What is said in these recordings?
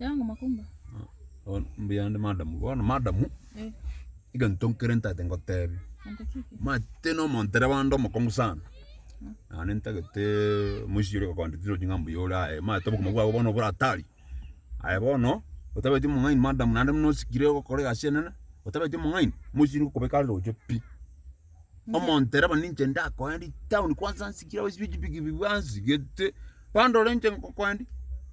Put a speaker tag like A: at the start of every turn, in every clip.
A: Yango makumba.
B: Bono mbuyande madam, bono madam,
A: Eh.
B: egento nkere ntagete ngotebie,
A: Gento ki eke?
B: omanyete na omontereba onde omokong'u sana, naende ntagete moisia oria ogokonde tirochi ng'a mbuya ore aye, omanyete obogima bwago bono bore hatari, aye bono, otabeti omong'aini madam naende buna osikire ogokora egasi enene, otabeti omong'aini, moisia oria ngokobeka are roche pi. Omontereba ninche ndakoendi town kwanza nsikire abaisi be chipikipiki bansigete, bandore inche ngokoendi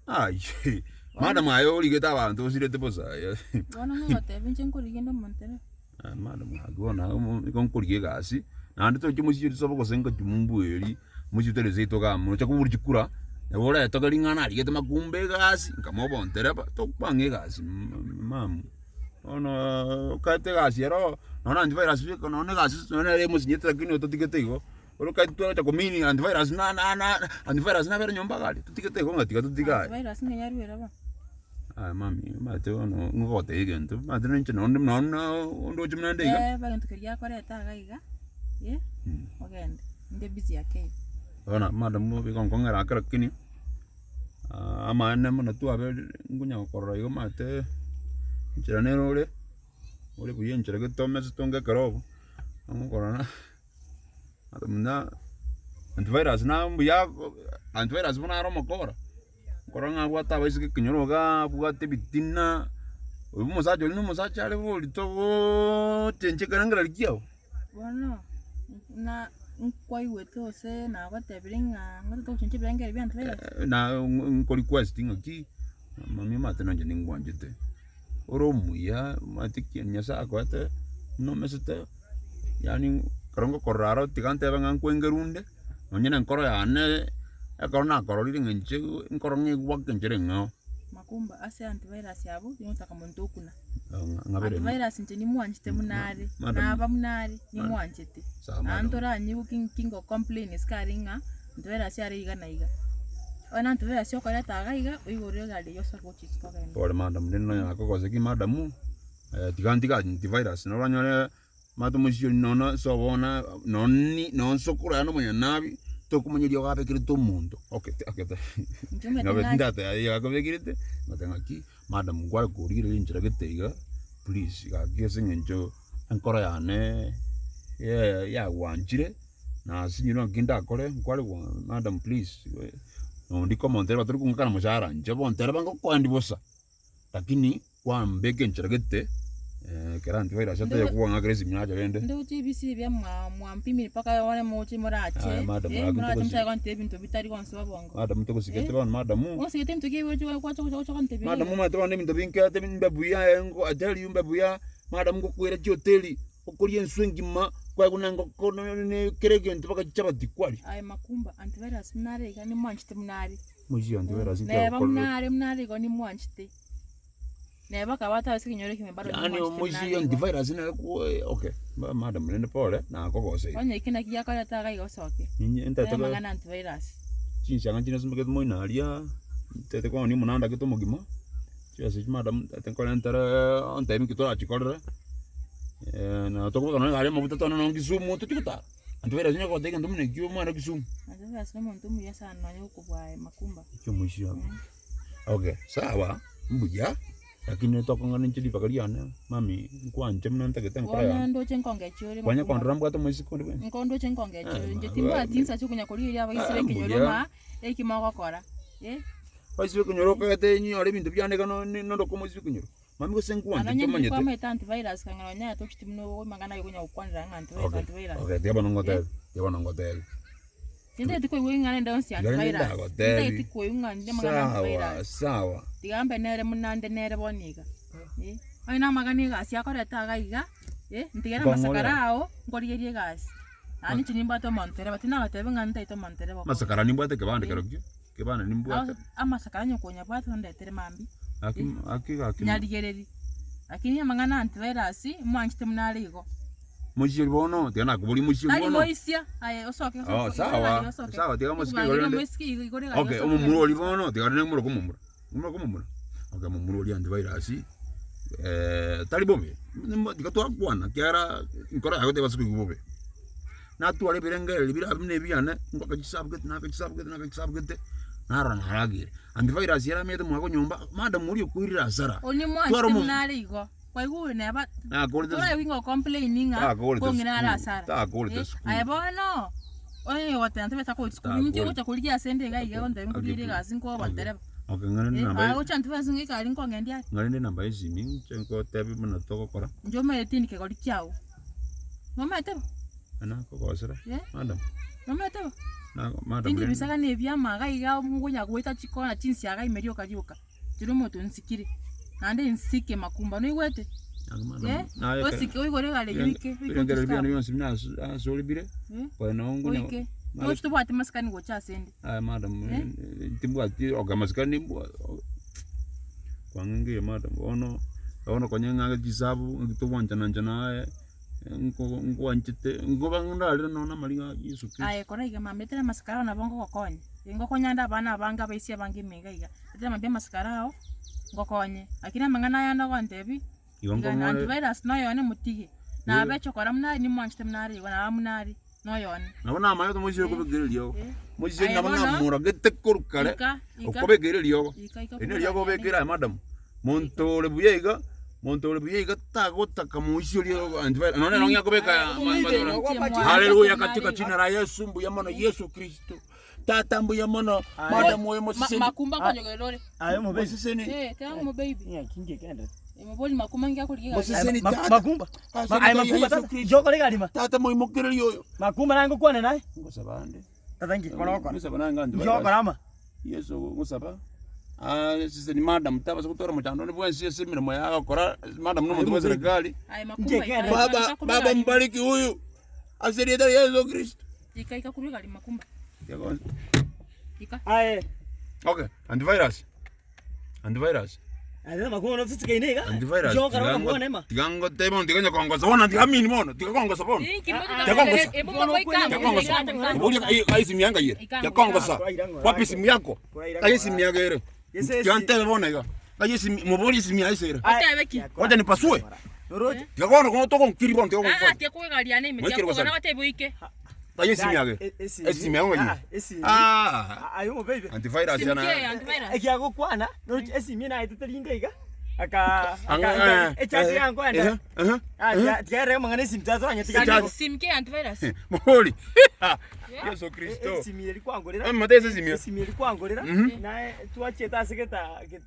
B: ayee madam aye origete abanto osirete bosa aye.
A: Bono ngogotebia inche nkorigia inde omontereba.
B: Ah madam gaki bono aye omo igo nkorigia egasi, naende toche mochie risobo gose ngachia mombweri, mochie tore seito igaa mocha kobua chikura, nabo oretoke ring'ana arigete makumba egasi, nkamoa obontereba, tokwana egasi mum. Bono okaete egasi ero, nonya na antivirus beka nonya na egasi nonya nere emosinyete lakini ototigete igo, ore okaete twagocha komini antivirus na na na antivirus nabere nyomba iga aria, totigete igo ng'a tiga totige aye.
A: Antivirus ng'a yarwire bono.
B: Aya mami omanyete bono ngogotebia egento, omanyete ninche nonde nonye na ondoche buna nde iga.
A: Eba egento keria akoreta iga iga, eh, ogende, inde busy ake iga.
B: Bono madam igo nkong'era ake lakini. Amaene buna twaberire nkonya gokorora igo omanyete enchera nere ore, ore buya enchera gete omesete onge ekerogo, ogokorora buna antivirus na mbuya antivirus buna are omokora, nkorora ng'a abwate abaiseke ekenyoro igaa, abwate ebitina, oyo omosacha oria na omosacha are bori togochenchia ekerengererio kiago.
A: Bono, na nkwaigwete gose nagotebirie ng'a ngote togochenchia ebirengererio biane tibaiyo?
B: Na nko request ng'aki, mami omanyete nonye ningwanchete, ore omuya omanyete ki nyasaye akoete buna omesete, yaani ekero ngokorora aro tiga ntebe ng'a nkwengerwa onde, nonye na enkoro yane ekero nakororire ng'a inche nkoro ng'a egwake enchera eng'ao.
A: Makumba ase antivirus abwo, tingotaka monto okuna.
B: Ng'abere
A: Antivirus inche nimwanchete buna are,
B: Madam.
A: naba buna are, nimwanchete.
B: Sawa,
A: Naende
B: madam.
A: toranyigwe ki- kingo complain isiko aria ng'a antivirus are iga na iga. Onye antivirus okoreta iga iga, oigorere egari eywo osoke gochia isiko ogende.
B: Pole madam, rende nonya nakogosa ki madam, tiga ntige antivirus noranyore Omanyete omoisia oria nonya ase obona nonye nonye nsokoro yaye na omonyanabi, tokomanya eriogo abekerete omonto okay okay
A: Inche omanyete
B: nabo
A: ng'a-
B: tindateba iga akobekerete, ngoteba ng'aki madam nkware korigereria enchera gete iga please gaki ase eng'encho enkoro yane ya- yagwanchire, nasinyirwe naki ndakore nkware gwa madam please nondi komontereba tori kong'akana moshahara inche bontereba ngokoendi bosa. Lakini kwambeka enchera gete ekero antivirus ataiyo kobang'akera esimi nacha rende.
A: Ndoche ebisiri bia mwa mwampimire mpaka bono moche morache
B: Aya, madam,
A: eh,
B: gaki
A: morache
B: ntogosi-
A: mochake gontebia ebinto bitari gonsoa bwango.
B: Madam togosigete
A: Eh?
B: bono madam.
A: Osigete ebinto ki gocha gocha gocha gocha gontebia
B: Madam
A: iga?
B: omanyete bono ebinto binkete mbe buya engo I tell you mbe buya, madam ngokoira chihoteli, okoria enswe engima, kwaigwa na engoko na na kera egento mpaka chichabati kwaria.
A: Aye makumba, antivirus buna are iga nimwanchete buna are.
B: Mochie antivirus inki
A: Neba
B: agokorera?
A: buna are buna are igo nimwanchete. Neba akaba atari ase ekenyoro ekemo bado
B: Yaani
A: nimwanchete buna
B: omochie
A: are igo.
B: antivirus nere ko okay, ma- madam rende pole, nakogoseire.
A: Onye eki naki giakoreta iga iga osoke.
B: Ninye ntete
A: Nere amang'ana antivirus.
B: Chinchang'a chinasumekete moino aria, ntete koonia omonanda gete omogima, chibesa echio madam ntete nkorentere ontebie nki torachikorere, na tokobeka nonye egari amabuta togende nonye Kisumu tochie gotara. Antivirus onye goteba egento buna ekio omwana Kisumu.
A: Antivirus nomonto omuya sana nonye gokobua aye makumba.
B: Ekio omoisia Okay, sawa, mbuya, lakini tokong'ana inche ribaga riane, mami, nkwanche buna ntagete enkoro
A: Bono
B: yane.
A: ndoche nkongechi ore
B: Kwanya
A: makumba.
B: kondora mbwate omoiseke onde bwensi.
A: Nko ndoche nkongechi ore.
B: Eh,
A: Inche
B: ma-
A: timbwati insa chiokonya korigereria abaiseke
B: Ah,
A: ekenyoro
B: mbuya.
A: ng'a eki mogokora, eh.
B: Abaiseke ekenyoro okagete nyore ebinto biane iga no- nondoke omoiseke ekenyoro. Mami gose nkwanche
A: Nonya
B: tomanyete.
A: kwamaete antivirus kang'ana nonya yatocheti buna amang'ana aye okonya gokwanera ng'a antivirus
B: Okay,
A: antivirus.
B: okay, tiga bono ngotebi, tiga bono ngotebi.
A: Tintageti koigwa ing'ana ende yonsi ya
B: Tiga rende
A: antivirus.
B: ndagotebi.
A: Tintageti koigwa ng'a inde amang'ana
B: Sawa,
A: antivirus.
B: sawa.
A: Tiga mbe nere buna nde nere bono iga. Eh, onye na amang'ana egasi akoreta iga iga, eh, ntigere
B: Nkong'orera.
A: amasakara ao, nkorigerie egasi. Naende inche nimbwate omontereba, tinagotebi ng'a ntaete omontereba okore.
B: Amasakara nimbwate ekebande kerokio, ekebande nimbwate.
A: Amasakara onye konyabwate ondetere mambia.
B: Gaki gaki gaki.
A: Nyarigereri. Lakini amang'ana antivirus, mwanchete buna are igo.
B: Moisieri bono, tiga nakoboria moisieri
A: Tari
B: bono.
A: moisia, aye osoke
B: Oh,
A: osoke,
B: sawa,
A: osoke.
B: sawa, tiga mosike igoro
A: Okobangeria
B: rende.
A: omoiseke igo igoro egari
B: Okay,
A: osoke
B: omomura oria
A: igoro.
B: bono, tiga rende momoroke omomura. Momoroke omomura. Okay, omomura oria antivirus, tari bobe, nimo tiga twakwana ekiagera nkoro yago tebasa koigwa bobe. Natwara ebirengererio bire abwo buna ebiane, ngoaka chisabu gete, naaka chisabu gete, naaka chisabu gete. Narora narageire. Antivirus yaramete mwako nyomba, madam oria okoirire hasara.
A: Onye
B: Twara
A: mwanchete
B: omo-
A: buna are igo, kwaigure neba
B: Nakorete
A: toraigwe ng'a ocomplaini ng'a
B: Takorete
A: kong'ina are
B: sukuru,
A: hasara.
B: takorete
A: Eh,
B: sukuru.
A: aye bono, onye ogoteba ntobasa kogochia sukuru, inche
B: Takorete.
A: ngocha korigia ase ende iga iga gontebia nkorigerie egasi nkoba ndereba.
B: Okay, ng'a rende
A: Eh,
B: namba
A: aye
B: ye-
A: gocha antivirus ng'a ekari nkong'endia are.
B: ng'a rende namba ya esimi, inche nkotebie buna togokora.
A: Inche omanyete tindi kegori kiago. Nomanyete bo?
B: Nakogosera,
A: Eh?
B: madam.
A: Nomanyete bo?
B: Nago- madam
A: Tindi
B: rende.
A: bisaga na ebiama iga iga ngonya goeta chikona chinsiaga ime rioka rioka. Tiri omonto nsikire, naende nsike makumba noigwete?
B: Nago madam,
A: Eh,
B: naye ekero-
A: osike oigore egari eywo oike, oike
B: Ebirengererio
A: oche
B: biane
A: sikabu.
B: bionsi buna ase- ase oribire,
A: Eh,
B: konya nabo ngonya-
A: oike.
B: Mara-
A: Tochi tobwati masikani gocha ase ende.
B: Aya madam,
A: Eh?
B: eh, timbwati okay amasikani mbwa- kwang'engeire madam bono, bono konya ng'ake chisabu, ng'aki togwanchana nchana aye, nko nkwanchete, nkoba ndarire nonya na amariga a Yeso Kristo.
A: Aye kora iga mambia tera amasikara ao nabo ngogokonya, ngokonya ande abana abange abaisia abange ime iga iga, tera mambia amasikara ao, ngokonye, lakini amang'ana aya ande ogontebia,
B: Igo
A: iga
B: nkong'ore-
A: antivirus noyone motige, nabe echokora buna aria nimwanchete buna are igo naba buna are, noyone.
B: Nabo namanyete omoiseke okobekera eriogo,
A: Eh.
B: moiseke
A: Aye
B: nabo
A: bono,
B: namoragete korwa kare,
A: Ika, ika,
B: okobekera eriogo.
A: ika, ika
B: Eri neriogo
A: korwa
B: obekere aye madam, monto ore buya iga, monto ore buya iga tagotaka moisia oria antivirus, nonya nere onye akobeka Haleluya katika jina la Yesu mbuya mono Yesu Kristo. Tata mbuya mono madam oyo moseseni.
A: Makumba nkonyogerera ore.
C: Aye omobebi.
B: Moseseni.
A: Eh, teba omobebi.
C: Ng'aki ngekende.
A: Mobori makumba ngiakorigia egari.
B: Moseseni tata.
C: Makumba.
B: Ase
C: Aye
B: rieta ria
C: makumba
B: Yesu
C: tata.
B: Kristo.
C: Nchokore egarima.
B: Tata moimokererie oyo.
C: Makumba naye ngokwane naye.
B: Ngosaba ande.
C: Tata nki kora okora.
B: Ngosaba naye ng'a
C: Nki okora ama.
B: Yeso ngosaba aseseni madam tabasa gotora mochando onde bwensi ase emeremo yaye agokora madam na omonto bwa eserekari.
A: Aye makumba ika.
C: Nchekende.
B: Baba,
A: ika korwa
B: baba
A: egari.
B: mbariki huyu ase erieta ria Yeso Kristo.
A: Ika ika korwa egari makumba. Ika.
C: Aye.
B: Okay, antivirus. Antivirus.
C: Aye makumba notutikaine iga.
B: Antivirus.
C: Nki okora okobwana ema.
B: Tiga ngotebe bono tiga nyokongosa bono tiga amini bono tiga kongosa bono.
A: Inki
B: Tiga kongosa. Tiga kongosa. Oboria ai ai simu yanga ire. Tiga kongosa. Wapi simu yako? Ai simu yako ere. Tiga ntebe bono iga. Ai simu moborie simu yaye ere.
A: Otebe ki?
B: Wacha nipasue.
C: Noroche.
B: Tiga bono kono togonkiri bono tiga
A: Ah,
B: kongosa.
A: tiga koegari yane ime.
B: Mwekere
A: Tiga
B: gosari.
A: kogana otebe oike.
B: Ai esimu yake. Esimu yako ng'ai?
C: Esimu.
B: Ah.
C: Aye omobebi.
B: Antivirus
A: Simu
B: yana.
A: ki antivirus?
C: Ekiagokwana, noroche esimu eye naetete rinde iga, aka
B: Anga-
C: aka
B: eh,
C: echaji
B: eh,
C: yankwenda.
B: eh, eh,
C: Ah,
B: eh.
C: tiga- tiga amang'ana esimu tatoranya tiga
B: Echaji.
A: Simu ki antivirus?
B: Mori. Yesu Kristo.
C: esimu eri kwangorera.
B: Amate ase esimu.
C: Esimu eri kwangorera.
B: Mhm.
C: Naye twachete ase geta get-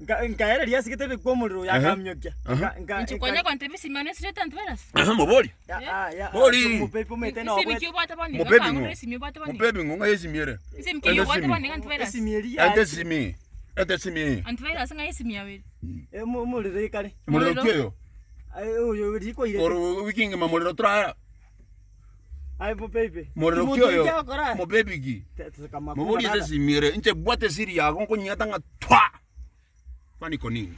C: nka- nkaereria ase gete ebekwa omorero
B: Aha.
C: yakamiokia.
B: Aha.
C: Nka- nka-
A: Inche konya kontebia esimu yane esirete antivirus?
B: Aha, mobori.
C: Ya, ah, ya,
B: Bori.
C: ah, omobebi omanyete
A: Esimu
C: nobwete.
A: ki obwate bono iga?
B: Mobebi
A: Kang'o
B: ng'o?
A: esimu obwate bono iga?
B: Mobebi ng'o ng'a esimu ere.
A: Esimu ki
B: Ente
A: obwate
B: simu.
A: bono iga antivirus?
C: Esimu eri
B: Ente
C: yache.
B: esimu. Ente esimu.
A: Antivirus ng'a esimu yago ere?
C: Eh, omorero ekare.
B: Morero
A: Morero.
B: ki oyo?
C: Aye, oyo riko irete.
B: Oro wiki ngima morero torara.
C: Aye mobebi.
B: Morero ki
C: Omonto
B: oyo?
C: oyo akora.
B: Mobebi ki?
C: Te- te-
B: Moborie ase
C: tata.
B: esimu ere. Inche bwate esiri yago nkonyiata ng'a twa. Kwani iko nini?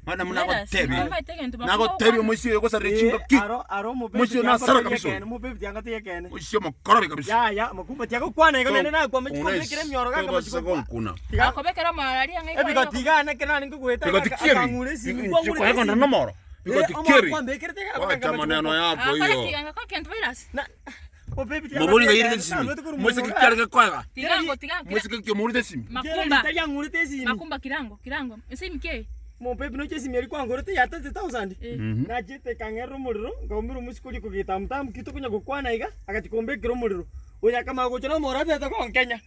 B: Mana muna
A: Virus,
B: gotebia.
A: namaete egento bakobua
B: Nagotebia
A: gokwana.
B: omoisia oyo gosarire
C: Eh,
B: chingaki.
C: aro aro omobebi
B: Moisio
C: tianga
B: nasara
C: totiga
B: kabisa oyo.
C: ekene, omobebi tianga totiga ekene.
B: Omoisia omokorobi kabisa.
C: Yaya, makumba tiagokwana igo naende nakwama chikombekera emioro gaka
B: Tobasa
C: machiko
B: gonkuna.
C: Tiga
A: Akobekera omorero aria ng'a
C: ebigoti iga neke nare nkogoeta iga
B: Bigoti kieri.
C: akang'ura esimi kwang'urete
B: Kwegona
C: esimi.
B: nomoro.
C: Eh,
B: Bigoti
C: omoro
B: kieri.
C: kwambekerete iga
B: Wacha
C: akanga
B: maneno
C: machiko.
B: yako hiyo.
A: antivirus.
C: Na omobebi tianga
B: Mobori
C: totiga
B: ng'airete
C: ekene,
B: esimi.
C: narwete korwa
B: Moiseke
C: moino
B: kiarenge koega.
A: Tigango, tigango.
B: Moiseke kiomorete esimi.
A: Makumba.
C: Tari ang'urete esimi.
A: Makumba kirango, kirango. Esimi ki?
C: Mobebi noche esimi eri kwangorete ya 30,000.
A: Eh.
C: Nachete ekang'erera omorero, nkaumera omosike oria kogetamutamu ki tokonya gokwana iga, agachia kombekera omorero. Oyo akamanya gocha na omoro atete gonkenya,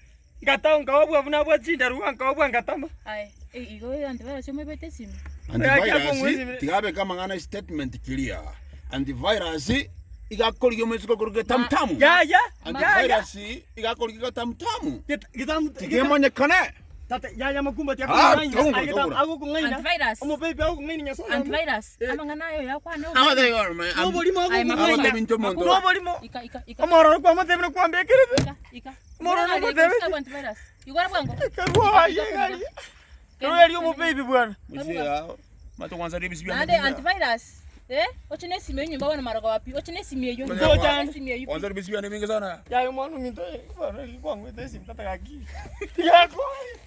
C: ngatao nkaobua buna abwate chindarua nkaobua ngatama.
A: Aye, eh, igo antivirus omobete esimi.
B: Antivirus tiga abeke amang'ana statement clear. Antivirus iga akorigia omosike okorwa getamutamu.
C: Yaya, yaya.
B: Antivirus iga akorigia getamutamu.
C: Geta- getam-
B: Tiga emonyekane.
C: Tata, yaya makumba
B: Ah,
C: tiakong'aina.
B: togura,
C: Aye, getam-
B: togura.
C: agokong'aina.
A: Antivirus.
C: Omobebi agokong'aina Nyasae one.
A: Antivirus.
C: Eh.
A: Amang'ana ayo yakwane
C: Noborimo
A: Aye,
C: agokong'aina.
A: makumba.
B: Agotebi omonto.
C: Noborimo.
A: Ika, ika, ika.
C: Omororo kwamotebire kwambekerete.
A: Ika, ika.
C: Omororo
A: Igoro
C: omotebeti.
A: ika, antivirus. Igora bwango.
C: Kerwa aye gari. Kerwa eri omobebi bwana.
A: Naende antivirus. Eh? Oche ne esimi enyomba bono marogoba wapi? Oche ne esimi eywo.
C: Ndocha ande.
A: Esimi eywo.
B: Kwanza ribisi byane bingi sana.
C: Yaya omwana ominto bono kwang'wete esimi tata gaki. Tiga akore.